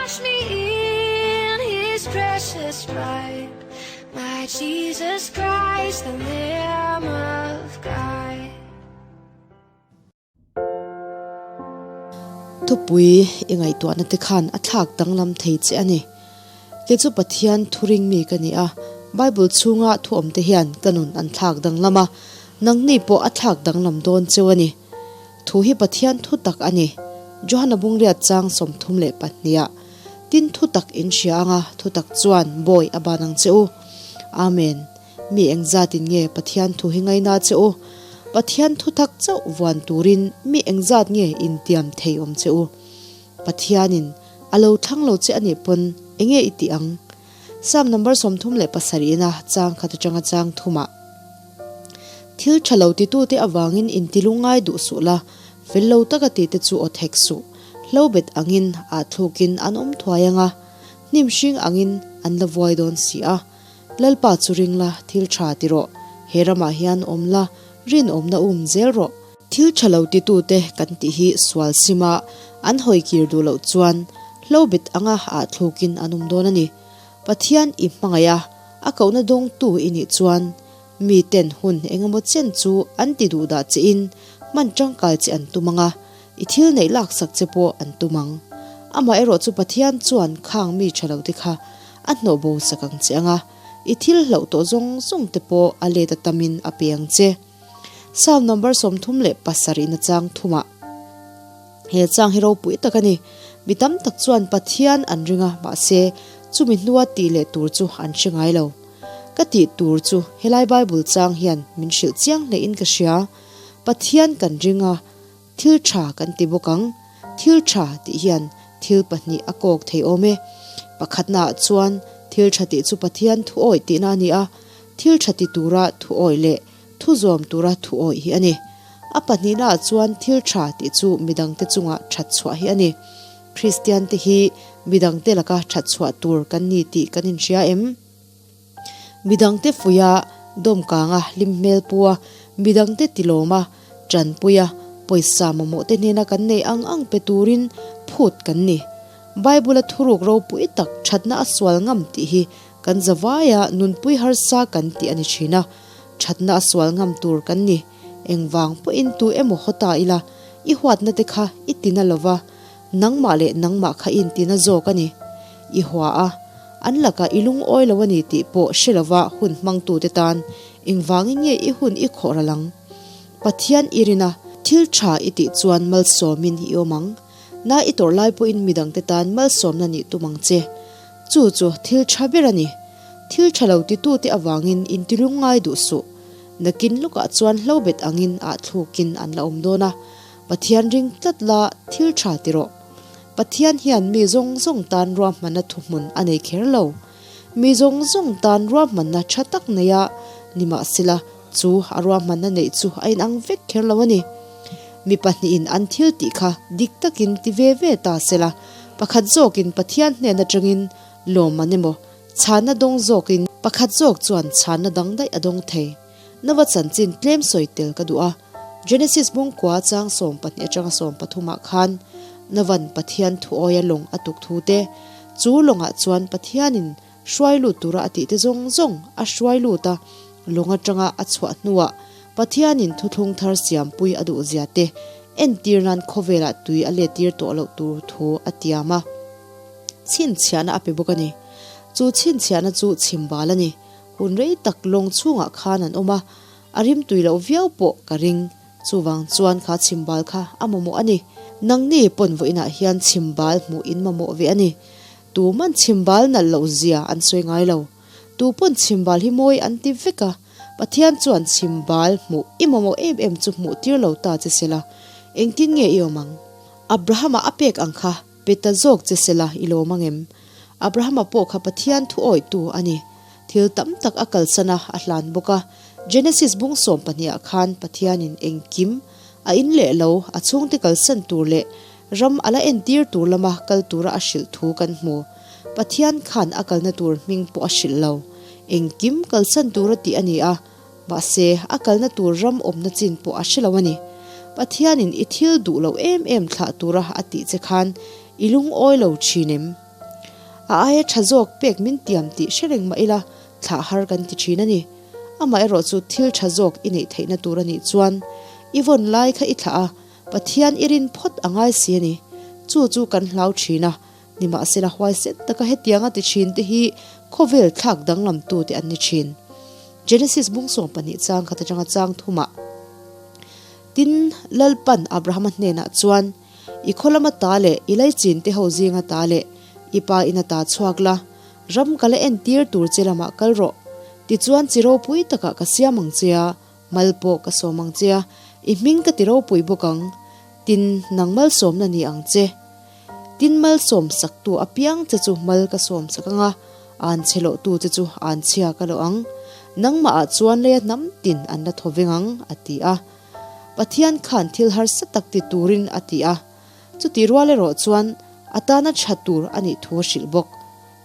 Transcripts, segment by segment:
Wash me in his precious blood, my Jesus Christ, the Lamb of God. Thupui i ngaihtuahna te khan a thlak danglam thei che a ni. Kei chu Pathian thuring mi ka ni a, Bible chhunga thu awmte hian ka nun an thlak danglam a, nangni pawh a thlak danglam dawn cheu a ni. Thu hi Pathian thu tak a ni. Johana Bungriat chang 32 ah, Tin thu tak in hria anga thu tak chuan bawi a ban ang che u. Amen. Mi engzat in nge Pathian thu hi ngaina che u? Pathian thu tak chauh vuan turin mi engzat nge intiam thei awm che u? Pathianin a lo thlang lo che a nih pawn enge i tih ang? Psalm number 37 ina chang khat atanga chang thumah, Thil tha lo titute avangin intilungngai duh suh la, fel lo taka tihte chu aw thek suh. Hlobet angin ah thlukin an awm thuai anga, hnim hring angin an la vuai dawn si a. Lalpa chu ring la, thil tha ti rawh. He ramah hian awm la, rinawmna um zel rawh. Thil tha lo titute kan tih hi sual sima an hawi kir duh loh chuan hlobet anga ah thlukin an awm dawn a ni. Pathian i hmangaih a, a kohna dawngtu i nih chuan mi ten hun engemaw chen chu an ti duh dah che in hman tangkai che an tum ang a, i thil neih laksak che pawh an tum ang. Amaherawh chu Pathian chuan khang mi tha lo te kha a hnawh bo sak ang che ang a, i thil hlauh tawh zawng zawng te pawh a let a tamin a pe ang che. Psalm number 37 na chang thumah He chang hi ropui tak a ni. Mi tam tak chuan Pathian an ring a, mahse, chumi hnua tih leh tur chu an hre ngai lo. Ka tih tur chu helai Bible chang hian min hrilh chiang hlein ka hria. Pathian kan ring a, thil tha kan ti bawk ang. Thil tha tih hian thil pahnih a kawk thei awm e. Pakhatnaah chuan thil tha tih chu Pathian thu awih tihna a ni a, thil tha ti tura thu awih leh thu zawm tura thu awih hi a ni. A pahnihnaah chuan thil tha tih chu midangte chunga that chhuah hi a ni. Kristiante hi midangte laka that chhuah tur kan ni tih kan inhria em? Midangte fuia, dawmkanga hlim hmel pua, midangte tilawma, tanpuia, pawisa mamawhte hnena kan neih ang ang pe turin phut kan ni. Bible-a thuruk ropui tak thatna a sual ngam tih hi kan zavaia nunpui harsa kan tih a ni thin a, thatna a sual ngam tur kan ni. Engvang pawhin tu emaw haw ta ila, i huatna te kha i tina lova, nangmah leh nangmah kha i intina zawk a ni. I hua a, an lakah i lungawi lo a ni tih pawh hre lova hun hmangtute tan engvangin nge i hun i khawh ral ang? Pathian i rin a, thil tha i tih chuan malsawmin i awm ang. Na i tawrh lai pawhin midangte tan malsawmna nih tum ang che. Chu chu thil tha ber a ni. Thil tha lo titute avangin intilungngai duh suh. Nakin lukah chuan hlobet angin ah thlukin an la awm dawn a, Pathian ring tlat la thil tha ti rawh. Pathian hian mi zawng zawng tan ruahmanna thuhmun a nei kher lo. Mi zawng zawng tan ruahmanna tha tak nei a, nimahsela chu a ruahmanna neih chu a inang vek kher lo a ni. Mi pahnihin an thil tih kha dik takin ti ve ve ta sela, pakhat zawkin Pathian hnen atangin lawmman emaw Chhanna dawng zawkin pakhat zawk chuan chhanna dang daih a dawng thei. Nova chanchin tlem sawi tel ka duh a, Genesis bungkua chang 12 atanga 13 ah khan Nova'n Pathian thuawia lawng a tuk thu te, chu lawngah chuan Pathianin hruai lut tura a tih te zawng zawng a hruai lut a, lawng atanga a chhuah hnuah Pathianin thuthlung thar siampui a duh zia te entir nan khawvelah tui a lettir tawh loh tur thu a tiam a. Chhinchhiahna a pe bawk a ni. Chu chhinchhiahna chu chhimbal a ni. Hun rei tak lawng chhungah khan an awm a, a rim tui loh viau pawh ka ring. Chuvang chuan kha chhimbal kha a mamawh a ni. Nangni pawn vawiinah hian chhimbal hmuh in mamawh ve a ni. Tuman chhimbal nalh loh zia an sawi ngai lo. Tu pawn chhimbal hi mawi an ti vek a, Pathian chuan chhimbal hmuh i mamawh em em chu hmuh tir lo ta che sela, engtin nge i awm ang? Abrahama a pek ang kha Pe ta zawk che sela i lawm ang em? Abrahama pawh kha Pathian thu awihtu a ni. Thil tam tak a kalsan a, a hlan bawk a. Genesis bung 12 ah khan Pathianin engkim a in leh lo, a chhungte kalsan tur leh ram a la entir tur lama kal tura a hrilh thu kan hmu. Pathian khan a kalna tur hming pawh a hrilh lo. Engkim kalsan tura tih a ni a. Mahse, a kalna tur ram awmna chin pawh a hre lo a ni. Pathianin i thil duh lo em em thlah tura a tih che khan i lungawi lo thin em? A aia tha zawk pek min tiam tih hre reng mah ila thlah har kan ti thin a ni. Amaherawh chu thil tha zawk i neih theihna tur a nih chuan i vawn lai kha i thlah a, Pathian i rin phawt a ngai si a ni. Chu chu kan hlau thin a, nimahsela huaisen taka hetianga ti thin te hi khawvel thlak danglam tute an ni thin. Genesis bung 12 chang khat atanga chang thumah Tin, Lalpan Abrahama hnenah chuan, I khaw lama ta leh i laichin te ho zinga ta leh i pa ina ta chhuak la, ram ka la entir tur che lamah kal rawh. Tichuan chi ropui takah ka siam ang che a, mal pawh ka sawm ang che a, i hming ka ti ropui bawk ang. Tin, nang malsawmna ni ang che. Tin, malsawm saktu apiang che chu mal ka sawm sak ang a, an chhe lohtu che chu an chhia ka loh ang. Nangmahah chuan leia hnam tin an la thaw veng ang, a ti a. Pathian khan thil harsa tak ti turin a ti a, chuti rual erawh chuan a tana tha tur a nih thu a hrilh bawk.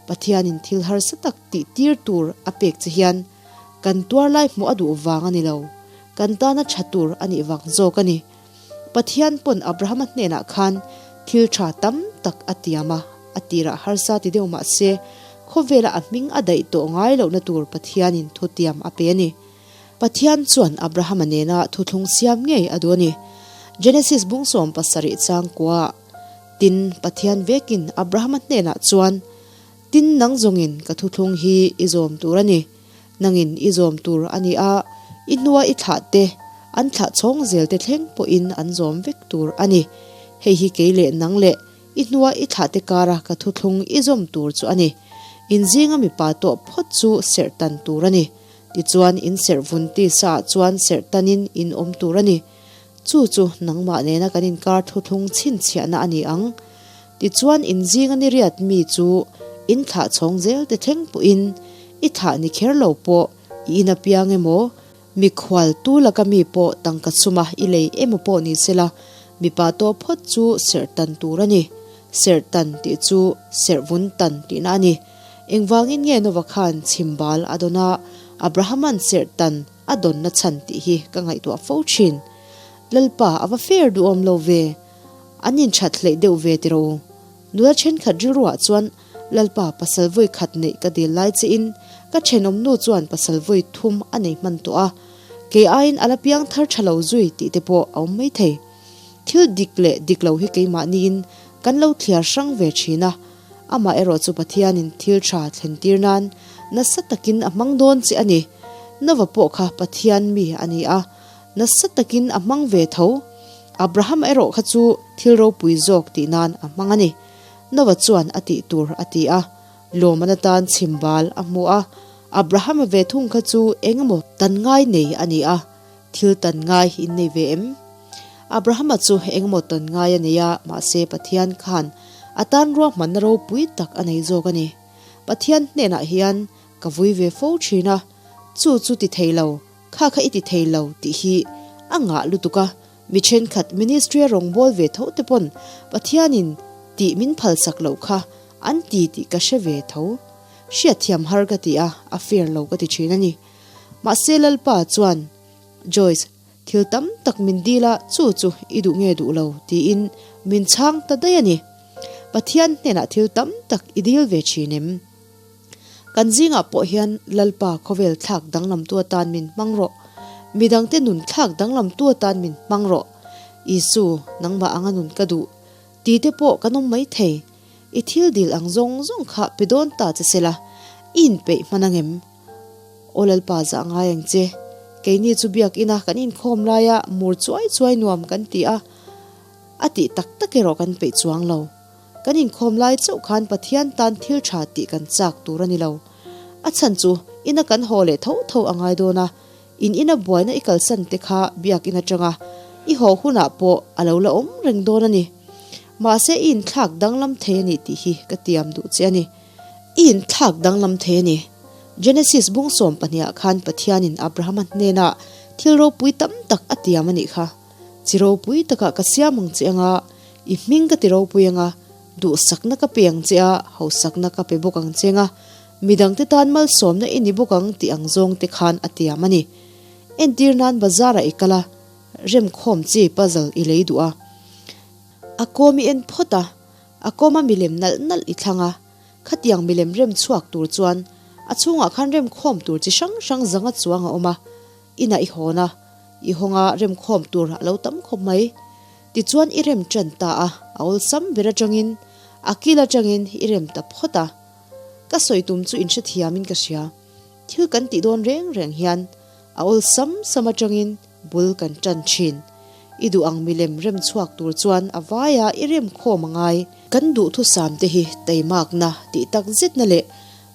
Pathianin thil harsa tak tih tir tur a pek che hian kan tuar lai hmuh a duh vang a ni lo, kan tana tha tur a nih vang zawk a ni. Pathian pawn Abrahama hnenah khan thil tha tam tak a tiam a, a tirah harsa ti deuh mah se khawvela a hming a daih tawh ngai lohna tur Pathianin thutiam a pe a ni. Pathian chuan Abrahama nena thuthlung siam ngei a duh a ni. Genesis bung 17 chang kua Tin, Pathian vekin Abrahama hnenah chuan, Tin, nang zawngin ka thuthlung hi i zawm tur a ni. Nangin i zawm tur a ni a, i hnua i thlah te, an thlah chhawng zel te thleng pawhin an zawm vek tur a ni. Hei hi kei leh nang leh i hnua i thlah te kara ka thuthlung i zawm tur chu a ni. Inzinga mipa tawh phawt chu serh tan tur a ni. Tichuan, in serh vun tisa ah chuan serh tanin in awm tur a ni. Chu chu nangmah nena kan inkar thuthlung chhinchhiahna a ni ang. Tichuan, in zinga ni riat mi chu in thlah chhawng zel te thleng pawhin i thlah ni kher lo pawh i in apiang emaw, mikhual tu laka mi pawh tangka chhuma i lei emaw pawh ni sela, mipa tawh phawt chu serh tan tur a ni. Serh tan tih chu serh vun tan tihna a ni. Engvangin nge Nova khan chhimbal a dawn a, Abrahama'n serh tan a dawnna chhan tih hi ka ngaihtuah fo thin. Lalpa a va fair duhawm lo ve. An inthat hleih deuh ve tiro. Nula thenkhat rilruah chuan Lalpa pasal vawi khat neih ka dil lai che in ka thenawm nu chuan pasal vawi thum a nei hman tawh a, kei aiin a la piang thar tha lo zui tih te pawh a awm maithei. Thil dik leh dik lo hi keimahniin kan lo thliar hrang ve thin a, Amah erawh chu Pathianin thil tha thlentir nan nasa takin a hmang dawn che a ni. Nova pawh kha Pathian mi a ni a, nasa takin a hmang ve tho. Abraham erawh kha chu thil ropui zawk tih nan a hmang a ni. Nova chuan a tih tur a ti a, lawmman atan chhimbal a hmu a. Abraham-a ve thung kha chu engemaw tan ngai nei a ni a, Thil tan ngai in nei ve em? Abrahama chu engemaw tawn ngai a nei a, mahse Pathian khan a tan ruahmanna ropui tak a nei zawk a ni. Pathian hnenah hian ka vui ve fo thin a, chu chu ti thei lo, kha kha i ti thei lo tih hi a ngah lutuk a, mi thenkhat ministry a rawngbâwl ve tho te pawn Pathianin tih min phalsak loh kha an ti tih ka hre ve tho. Hriatthiam har ka ti a, a fair lo ka ti thin a ni. Mahse Lalpa chuan, Joyce, thil tam tak min dil a, chu chu i duh nge duh lo? tiin min chhang ta daih a ni. Pathian hnenah thil tam tak i dil ve thin em? Kan zingah pawh hian Lalpa khawvel thlak danglamtu atan min hmang rawh. Midangte nun thlak danglamtu atan min hmang rawh. Isu, nangmah anga nun ka duh. Ti te pawh kan awm mai thei. I thil dil ang zawng zawng kha pe dawn ta che sela, i inpeih hman angem? Aw Lalpa zah ngai ang che. Keini chu biakina kan inkhawm laia mur chuai chuai nuam kan ti a, a tih tak tak erawh kan peih chuang lo. Kan inkhawm lai chauh khan Pathian tan thil tha tih kan chak tur a ni lo. A chhan chu ina kan haw leh tho tho a ngai dawn a, in ina buaina i kalsan te kha biakin atanga i haw hunah pawh a lo la awm reng dawn a ni. Mahse i inthlak danglam thei a ni tih hi ka tiam duh che a ni. I inthlak danglam thei a ni. Genesis bung 12 ah khan Pathianin Abrahama hnenah thil ropui tam tak a tiam a nih kha. Chi ropui takah ka siam ang che anga, i hming ka ti ropui anga, duhsakna ka pe ang che a, hausakna ka pe bawk ang che anga, midangte tan malsawmna i ni bawk ang tih ang zawng te khan a tiam a ni. Entir nan bazar ah i kal a, remkhawm chi puzzle i lei duh a. A kawm i en phawt a, a kawma milem nalh nalh i thlang a. Khatiang milem rem chhuak tur chuan a chhungah khan remkhawm tur chi hrang hrang zanga chuang a awm a, inah i hawn a, i hawnga remkhawm tur a lo tam khawp mai. Tichuan i rem tan ta a, a awlsam ber atangin, a kil atangin i rem ta phawt a. Ka sawi tum chu inhrethiamin ka hria. Thil kan tih dawn reng reng hian a awlsam sam atangin bul kan tan thin. I duh ang milem rem chhuak tur chuan a vaia i rem khawm a ngai. Kan duhthusam te hi teimakna tih tak zetna leh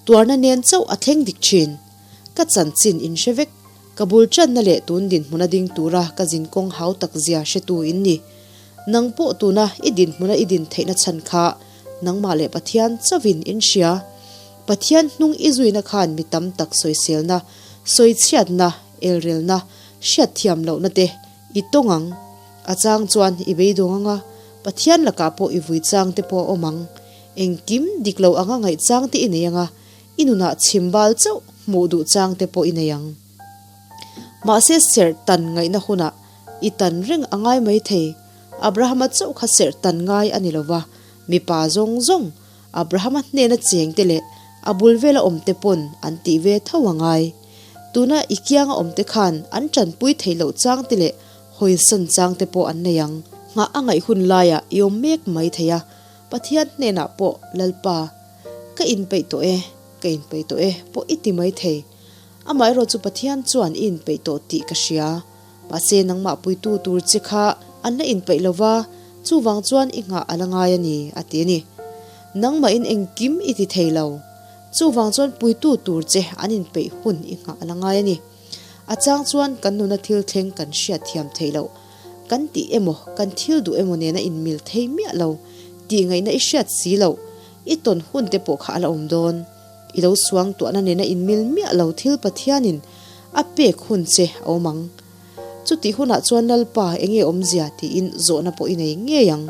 tuarna nen chauh a thleng dik thin. Ka chanchin in hre vek, ka bul tanna leh tun dinhmuna ding tura ka zinkawng hau tak zia hretu in ni. Nang pawh tuna i dinhmuna i din theihna chhan kha nangmah leh Pathian chauhin in hria. Pathian hnung i zuina khan mi tam tak sawiselna, sawichhiatna, elrelna, hriatthiam lohna te i tawng ang. A chang chuan i beidawng ang a, Pathian lakah pawh i vui chang te pawh a awm ang. Engkim dik lo anga ngaih chang te i nei ang a, i nunah chhim bal chauh hmuh duh chang te pawh i nei ang. Mahse serh tan ngaihna hunah i tan reng a ngai mai thei. Abrahama chauh kha serh tan ngai a ni lo va, mipa zawng zawng Abrahama hnena cheng te leh a bul vela awm te pawn an tih ve tho a ngai. Tuna i kianga awm te khan an tanpui theih loh chang te leh hawisan chang te pawh an nei ang. Nghah a ngaih hun laiah i awm mek mai thei a, Pathian hnenah pawh Lalpa, ka inpeih tawh e, ka inpeih tawh e pawh i ti mai thei. Amaherawh chu Pathian chuan i inpeih tawh tih ka hria. Mahse nangmah puitu tur che kha an la inpeih lo va, chuvang chuan i nghah a la ngai a ni, a ti a ni. Nangmahin engkim i ti thei lo. Chuvang chuan puitu tur che an inpeih hun i nghah a la ngai a ni. A chang chuan kan nuna thil thleng kan hriat thiam theih loh, kan tih emaw, kan thil duh emaw nena inmil thei miah lo, tih ngaihna i hriat si loh, i tawn hun te pawh kha a la awm dawn. I lo suang tuahna nena inmil miah lo thil Pathianin a pek hun che a awm ang. Chutih hunah chuan Lalpa enge awmzia tiin zawhna pawh i nei ngei ang.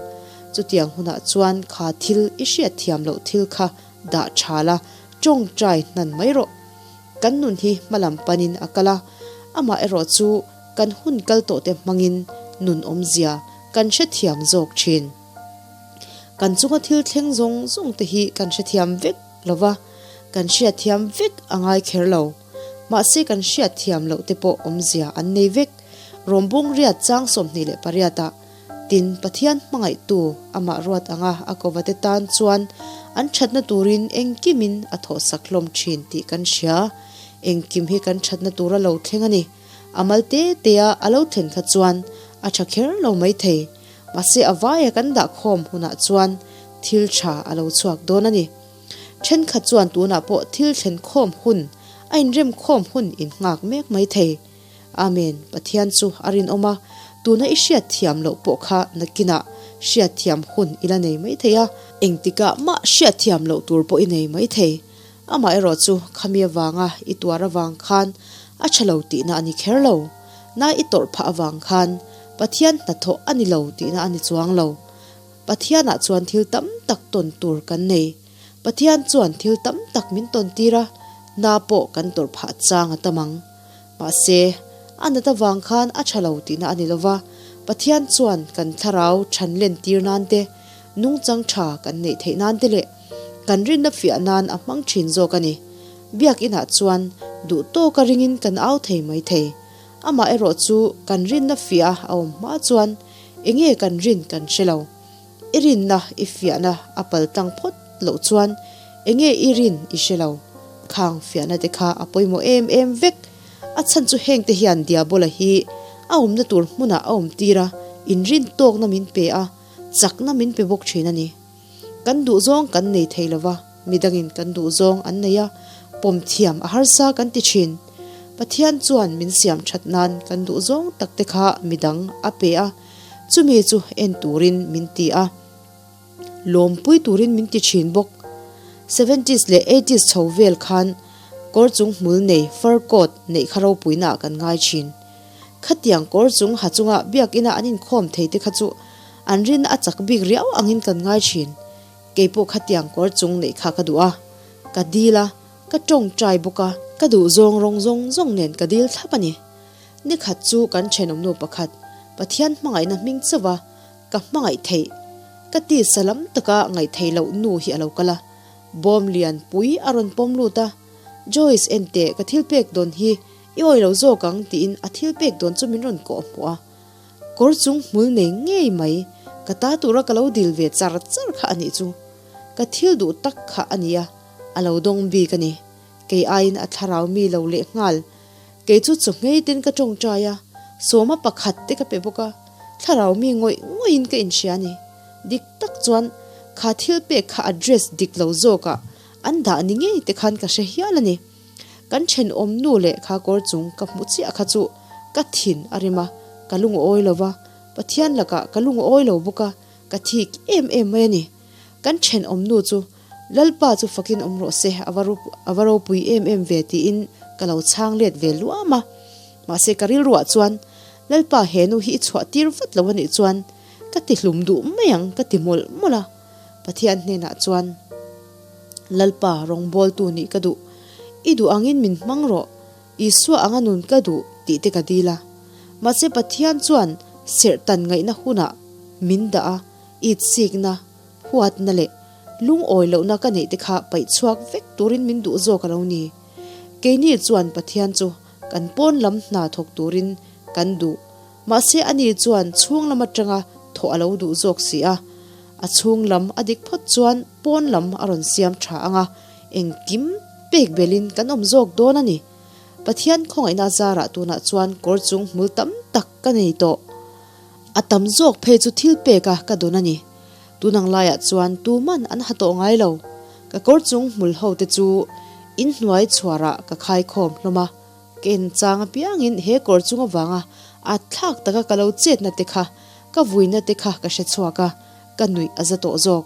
Chutiang hunah chuan kha thil i hriat thiam loh thil kha dah tha la, tawngtai hnan mai rawh. Kan nun hi hmalam panin a kal a, amah erawh chu kan hun kal tawhte hmangin nun awmzia kan hrethiam zawk thin. Kan chunga thil thleng zawng zawng te hi kan hrethiam vek lo va, kan hriatthiam vek a ngai kher lo. Mahse kan hriatthiam loh te pawh awmzia an nei vek. Rawmbung riat chang 28 ah tin Pathian hmangaihtu amah ruat anga a kova te tan chuan an thatna turin engkimin a thawhsak hlawm thin tih kan hria. Engkim hi kan thatna tura lo thleng a ni. A mal te te a a lo thlen kha chuan a tha kher lo maithei. Mahse a vaia kan dah khawm hunah chuan thil tha a lo chhuak dawn a ni. Thenkhat chuan tunah pawh thil thlen khawm hun, a inrem khawm hun in nghak mek mai thei. Amen, Pathian chu a rinawm a, tuna i hriat thiam loh pawh kha nakinah hriat thiam hun i la nei mai thei a, engtikah mah hriat thiam loh tur pawh i nei mai thei. Amaherawh chu khami avanga i tuar avang khan a tha lo tihna a ni kher lo. Na i tawrh phah avang khan Pathian hnathawh a ni lo tihna a ni chuang lo. Pathianah chuan thil tam tak tawn tur kan nei. Pathian chuan thil tam tak min tawn tir a, na pawh kan tawrh phah chang a tam ang. Mahse, a nat avang khan a tha lo tihna a ni lo va, Pathian chuan kan thlarau than len tir nan te, nungchang tha kan neih theih nan te leh kan rinna fiah nan a hmang thin zawk a ni. Biakinah chuan duh tawka ringin kan au thei mai thei. Amah erawh chu kan rinna fiah a awm hma chuan enge kan rin kan hre lo. I rinna i fiahna a pal tlang phawt loh chuan enge i rin i hre lo. Khang fiahna te kha a pawimawh em em vek. A chhan chu heng te hian Diabola hi a awmna tur hmunah a awm tir a, inrin tawkna min pe a, chakna min pe bawk thin a ni. Kan duhzawng kan nei thei lo va, midangin kan duhzawng an nei a, pawm thiam a harsa kan ti thin. Pathian chuan min siam that nan kan duhzawng tak te kha midang a pe a, chumi chu en turin min ti a, lawmpui turin min ti thin bawk. Seventies leh eighties chho vel khan kawr chung hmul nei fur coat neih kha ropuina ah kan ngai thin. Khatiang kawr chung ha chunga biakina an inkhawm thei te kha chu an rinna a chak bik riau angin kan ngai thin. Keipawh khatiang kawr chung neih kha ka duh a, ka dil a, ka tawngtai bawk a, ka duh zawng rawng zawng zawng nen ka dil thlap a ni. Nikhat chu kan thenawmnu pakhat Pathian hmangaihna hming chauh a, ka hmangaih theih, ka tisa lam taka ngaih theih loh nu hi a lo kal a. Bawm lian pui a rawn pawm lut a, Joyce en teh ka thil pek dawn hi i awi lo zawk ang tiin a thil pek dawn chu min rawn kawh hmuh a. Kawr chung hmul nei ngei mai ka ta tura ka lo dil ve char char kha a nih chu. Ka thil duh tak kha a nia, a lo dawng bik a ni. Kei aiin a thlarau mi lo leh nghal. Kei chu chaw nghei ten ka tawngtai a, sawma pakhat te ka pe bawk a, thlarau mi ngawih ngawihin ka inhria a ni. Dik tak chuan kha thil pek kha address dik lo zawkah an dah ni ngei te khan ka hre hial a ni. Kan thenawm nu leh kha kawr chung ka hmu chiah kha chu ka thin a rim a, ka lungawi lo va, Pathian lakah ka lungawi lo bawk a, ka thik em em mai a ni. Kan thenawm nu chu Lalpa chu fakin awm rawh se, a va a va ropui em em ve tiin ka lo chhang let ve luam a. Mahse ka rilruah chuan Lalpa he nu hi i chhuah tir vat lo a nih chuan ka ti hlum duh mai ang ka ti mawlh mawlh a. Pathian hnenah chuan Lalpa rawngbawltu nih ka duh, i duh angin min hmang rawh, Isua anga nun ka duh tih te ka dil a. Mahse Pathian chuan serhtan ngaihna hunah min dah a, itsikna, Huatna leh lungawi lohna ka neih te kha paih chhuak vek turin min duh zawk a lo ni. Keini chuan Pathian chu kan pawn lam hna thawk turin kan duh. Mahse ani chuan chhung lam atanga thawh a lo duh zawk si a. A chhung lam a dik phawt chuan pawn lam a rawn siam tha ang a, engkim pek belin kan awm zawk dawn a ni. Pathian khawngaihna zarah tunah chuan kawr chung hmul tam tak ka nei tawh. A tam zawk phei chu thil pek a ka dawn a ni. Tunang laiah chuan tuman an ha tawh ngai lo. Ka kawr chung hmul ho te chu in hnuai chhuarah ka khai khawm hlawm a. Ka en chang apiangin he kawr chung avanga at thlak taka ka lo chetna te kha, ka vuina te kha ka hre chhuak a, ka nuih a za tawh zawk.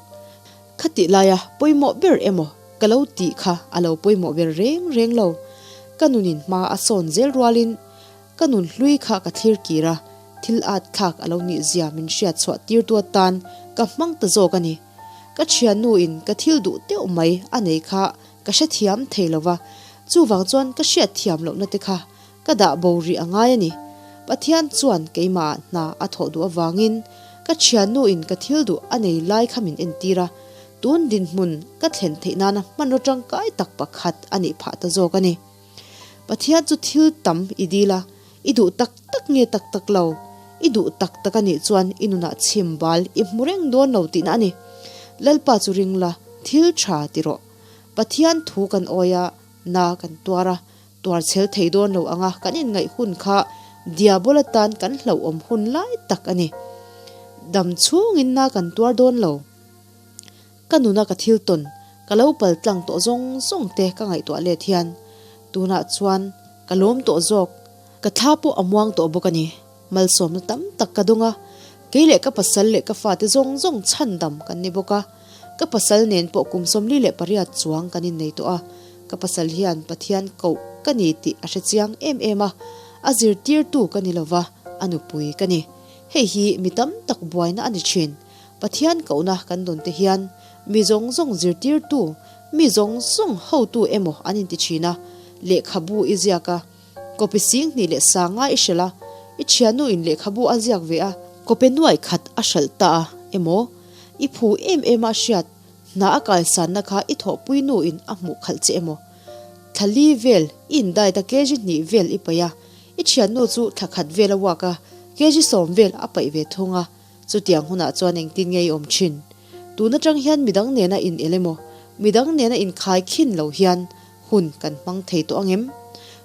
Khatih laia pawimawh ber emaw ka lo tih kha a lo pawimawh ber reng reng lo. Ka nunin hma a sawn zel rualin Ka nun hlui kha ka thlir kir a, thil at thlak a lo nih zia min hriat chhuah tir tu atan ka hmang ta zawk a ni. Ka thiannu in ka thil duh deuh mai a nei kha ka hrethiam thei lo va, chuvang chuan ka hriat thiam lohna te kha ka dah bo rih a ngai a ni. Pathian chuan keimah hna a thawh duh avangin ka thiannu in ka thil duh a nei lai kha min entir a, tun dinhmun ka thlen theih nana hmanraw tangkai tak pakhat a nih phah ta zawk a ni. Pathian chu thil tam i dil a, i duh tak tak nge tak tak lo? I duh tak tak a nih chuan i nunah chhim bal i hmu reng dawn lo tihna a ni. Lalpa chu ring la, thil tha ti rawh. Pathian thu kan awi a, na kan tuar a, tuar chhel thei dawn lo anga kan inngaih hun kha diabol atan kan hlauhawm hun lai tak a ni. Dam chhungin na kan tuar dawn lo. Ka nuna ka thil tawn, ka lo pal tlang tawh zawng zawng te ka ngaihtuah let hian tunah chuan ka lawm tawh zawk, ka thla pawh a muang tawh bawk a ni. Malsawmna tam tak ka dawng a, kei leh ka pasal leh ka fate zawng zawng chhandam kan ni bawk a, ka pasal nen pawh kum 48 chuang kan innei tawh a, ka pasal hian Pathian koh ka ni tih a hre chiang em em a, a zirtirtu ka ni lova, a nupui ka ni. Hei hi mi tam tak buaina a ni thin. Pathian kohna kan dawn te hian mi zawng zawng zirtirtu, mi zawng zawng hotu emaw an inti thin a, lehkhabu i ziak a, kawpi sing hnih leh sanga i hralh a, i thiannu in lehkhabu a ziak ve a, kawpe nuai khat a hralh ta a emaw, i phu em em a hriat hna a kaisanna kha i thawhpui nu in a hmuh khalh che emaw, thla li vel i indait a kg hnih vel i paih a, i thiannu chu thla khat vel a uak a, kg sawm vel a paih ve thung a. Chutiang hunah chuan engtin nge i awm thin? Tun atang hian midang nena in el emaw, midang nena inkhai khin lo hian hun kan hmang thei tawh angem?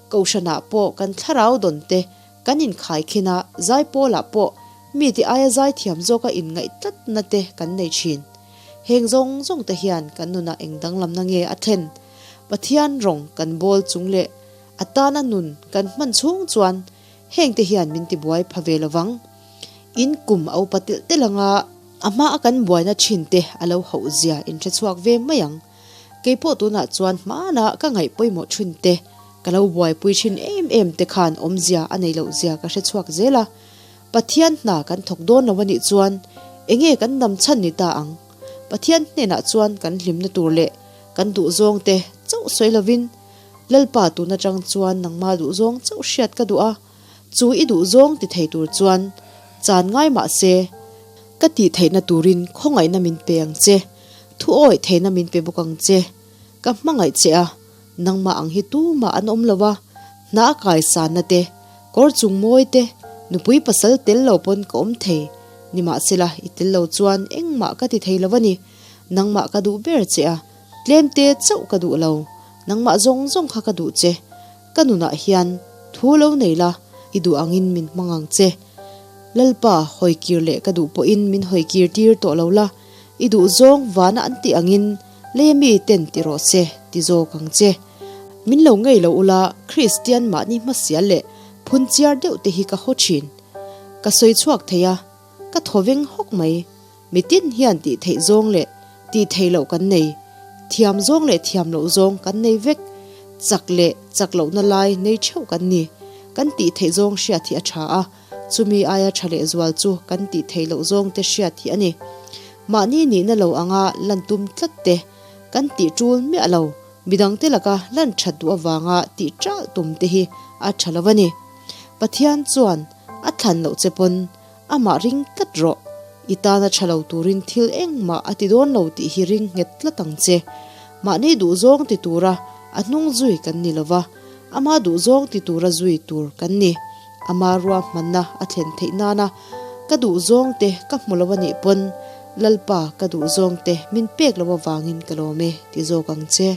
Kohhranah pawh kan thlarau dawn te kan inkhai khin a, zaipawlah pawh mite aia zaithiam zawka inngaih tlatna te kan nei thin. Heng zawng zawng te hian kan nunah eng danglamna nge a thlen? Pathian rawng kan bawl chung leh a tana nun kan hman chhung chuan heng te hian min tibuai pha ve lovang. In kum a upa telh telh anga a hma a kan buaina thin te a lo hauh zia in hre chhuak ve mai ang. Kei pawh tunah chuan hmanah ka ngaih pawimawh thin te, ka lo buaipui thin em em te khan awmzia a nei loh zia ka hre chhuak zel a. Pathian hna kan thawk dawn lo a nih chuan enge kan dam chhan ni ta ang? Pathian hnenah chuan kan hlimna tur leh kan duhzawng te chauh sawi lovin Lalpa tun atang chuan nangmah duhzawng chauh hriat ka duh a, Chu i duh zawng ti thei tur chuan chan ngai mah se, ka tih theihna turin khawngaihna min pe ang che. Thu awih theihna min pe bawk ang che. Ka hmangaih che a, nangmah ang hi tumah an awm lo a, hna a kaisanna te, kawr chung mawi te, nupui pasal tel lo pawn ka awm thei. Nimahsela, i tel lo chuan engmah ka ti thei lo a ni. Nangmah ka duh ber che a, tlem te chauh ka duh lo. Nangmah zawng zawng kha ka duh che. Ka nunah hian thu lo nei la, i duh angin min hmang ang che. Lalpa, hawikir leh ka duh pawhin min hawikir tir tawh lo la, i duh zawng vana an tih angin lei mi ten ti rawh se, ti zawk ang che. Min lo ngei lo ula, Kristian mahni hmasial leh phun chiar deuh te hi ka haw thin. Ka sawi chhuak thei a, ka thaw veng hawk mai. Mitin hian tih theih zawng leh tih theih loh kan nei, thiam zawng leh thiam loh zawng kan nei vek, chak leh chak lohna lai nei theuh kan ni. Kan tih theih zawng hriat hi a tha a, chumi aia tha leh zual chu kan tih theih loh zawng te hriat hi a ni. Mahni nihna lo anga lan tum tlat te kan tih tul miah lo, midangte laka lan that duh avanga tih ṭalh tum te hi a tha lo a ni. Pathian chuan a thlan loh che pawn Amah ring tlat rawh, i tana tha lo turin thil engmah a ti dawn lo tih hi ring nghet tlat ang che. Mahni duhzawng ti tura a hnung zui kan ni lova, ama duhzawng ti tura zui tur kan ni. Ama ruahmanna a thlen theih nana ka duhzawng te ka hmu lo a nih pawn, Lalpa ka duhzawng te min pek lo avangin ka lawm e ti zawk ang che.